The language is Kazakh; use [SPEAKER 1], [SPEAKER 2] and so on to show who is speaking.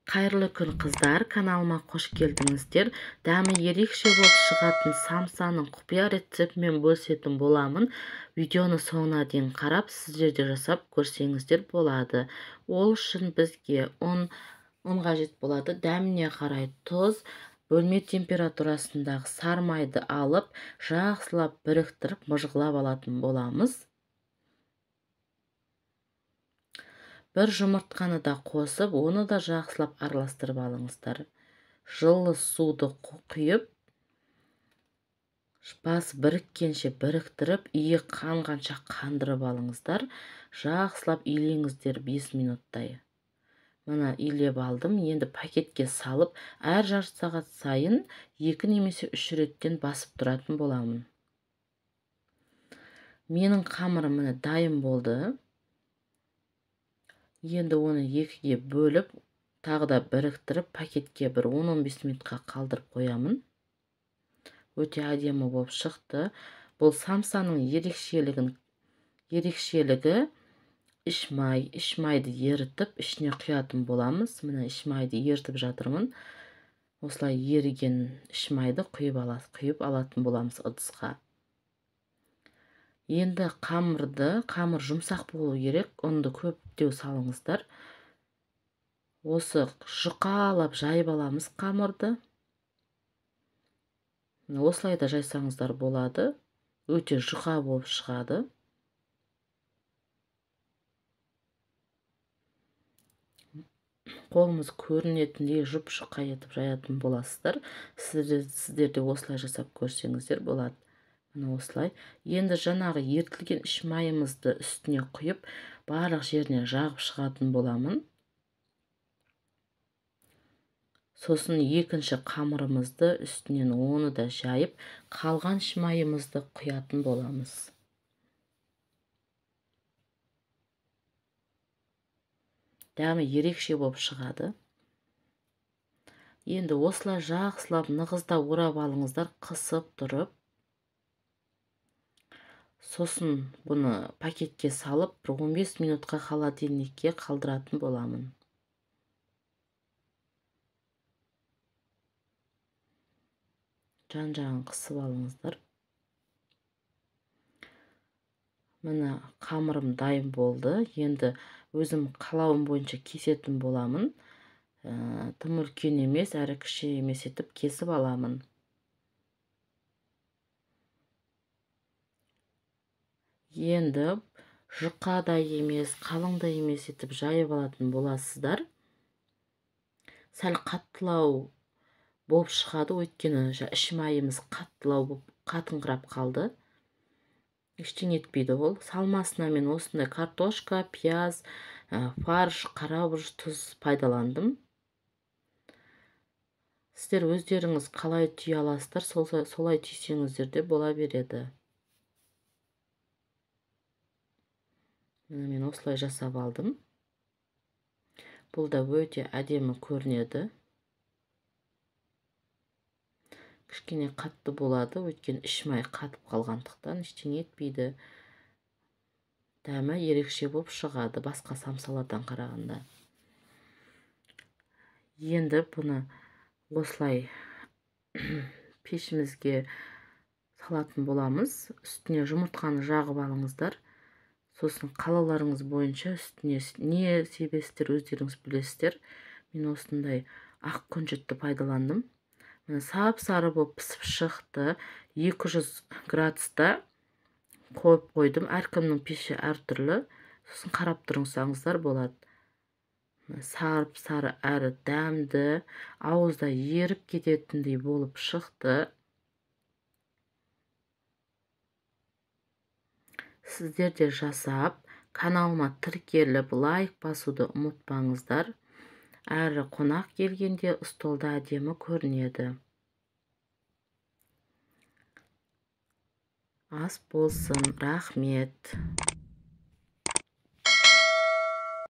[SPEAKER 1] Қайырлы күн қыздар, каналыма қош келдіңіздер. Дәмі ерекше болып шығатын самсаның құпия рецептімен бөлісетін боламын. Видеоны соңына дейін қарап, сіздер де жасап көрсеңіздер болады. Ол үшін бізге ұн қажет болады. Дәміне қарай тұз, бөлме температурасындағы сары майды алып, жақсылап біріктіріп, мыжғылап алатын боламыз. Бір жұмыртқаны да қосып, оны да жақсылап араластырып алыңыздар. Жылы суды құйып, бас біріккенше біріктіріп, иі қанғанша қандырып алыңыздар. Жақсылап илеңіздер 5 минуттай. Мына илеп алдым. Енді пакетке салып, әр жарты сағат сайын 2 немесе 3 реттен басып тұратын боламын. Менің қамырым міне дайын болды. Енді оны екіге бөліп, тағы да біріктіріп, пакетке бір 10-15 минутқа қалдырып қоямын. Өте әдемі болып шықты. Бұл самсаның ерекшелігі іш май. Іш майды ерітіп, ішіне құятын боламыз. Міне іш майды ерітіп жатырмын. Осылай еріген іш майды құйып алатын боламыз ыдысқа. Енді қамыр жұмсақ болу керек, ұнды көптеу салыңыздар. Осы жұқалап жайып аламыз қамырды. Осылай да жайсаңыздар болады. Өте жұқа болып шығады. Қолымыз көрінетіндей жұп-жұқа етіп жаятын боласыздар. Сіздер де осылай жасап көрсеңіздер болады. Осылай. Енді жаңағы ерітілген іш майымызды үстіне құйып, барлық жеріне жағып шығатын боламын. Сосын екінші қамырымызды үстінен оны да жайып, қалған іш майымызды құятын боламыз. Дәмі ерекше болып шығады. Енді осылай жақсылап нығыздап орап алыңыздар, қысып тұрып. Сосын бұны пакетке салып, бір 15 минутқа холодильникке қалдыратын боламын. Жан-жағын қысып алыңыздар. Міне қамырым дайын болды. Енді өзім қалауым бойынша кесетін боламын. Тым үлкен емес, әрі кіші емес етіп кесіп аламын. Енді жұқа да емес, қалың да емес етіп жайып алатын боласыздар. Сәл қаттылау болып шығады, өйткені іш майымыз қаттылау болып қатыңқырап қалды. Ештеңе етпейді ол. Салмасына мен осындай картошка, пияз, фарш, қара бұрыш, тұз пайдаландым. Сіздер өздеріңіз қалай түйе аласыздар, солай түйсеңіздер де бола береді. Міне мен осылай жасап алдым. Бұл да өте әдемі көрінеді. Кішкене қатты болады, өйткені іш май қатып қалғандықтан ештеңе етпейді. Дәмі ерекше болып шығады басқа самсалардан қарағанда. Енді бұны осылай пешімізге салатын боламыз. Үстіне жұмыртқаны жағып алыңыздар. Сосын қалауларыңыз бойынша үстіне не себесіздер өздеріңіз білесіздер. Мен осындай ақ күнжітті пайдаландым. Міне сап-сары болып пісіп шықты. 200 градуста қойып қойдым. Әркімнің пеші әртүрлі. Сосын қарап тұрсаңыздар болады. Сап-сары әрі дәмді, ауызда еріп кететіндей болып шықты. Сіздер де жасап, каналыма тіркеліп, лайк басуды ұмытпаңыздар. Әрі қонақ келгенде столда әдемі көрінеді. Ас болсын, рахмет.